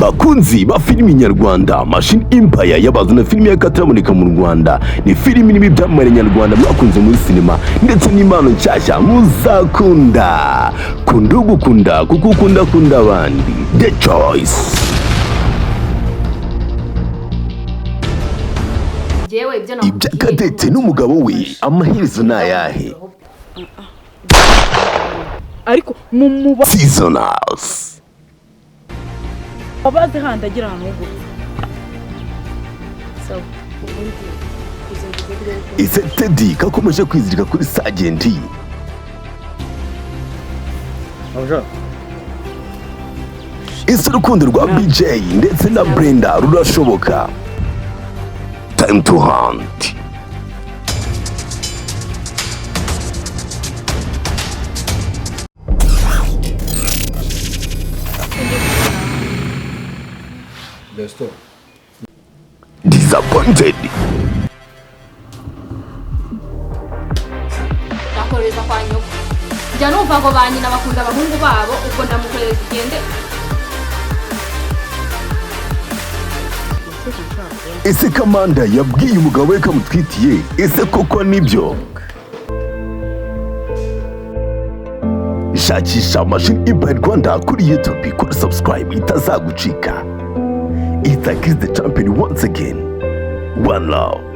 Bakunzi ba filimi nyarwanda, Machine Empire yabazana filimi y'akataraboneka mu Rwanda. Ni filimi irimo ibyamamare nyarwanda mwakunze muri sinema ndetse n'impano nshyashya muzakunda. Kunda ugukunda kuko ukunda kunda abandi. The Choice. Yewe, ibyo Ibya Cadette n'umugabo we, amaherezo ni ayahe? Ariko mu muba Seasonals. Abazi handi agira ahantu ho gupfa. Sawa, ubundi Ese Teddy kakomeje kwizirika kuri Sajenti? Ese urukundo rwa BJ ndetse na Brenda rurashoboka? Time to hunt. Besto. Disappointed. Nakohereza kwa nyoko. Njya numva ngo ba nyina bakunda abahungu babo, ubwo ndamukohereza ugende. Ese Kamanda yabwiye umugabo we ko amutwitiye? Ese koko nibyo? Shakisha Machine Empire Rwanda kuri YouTube, kuri subscribe itazagucika. It's the champion once again. One love.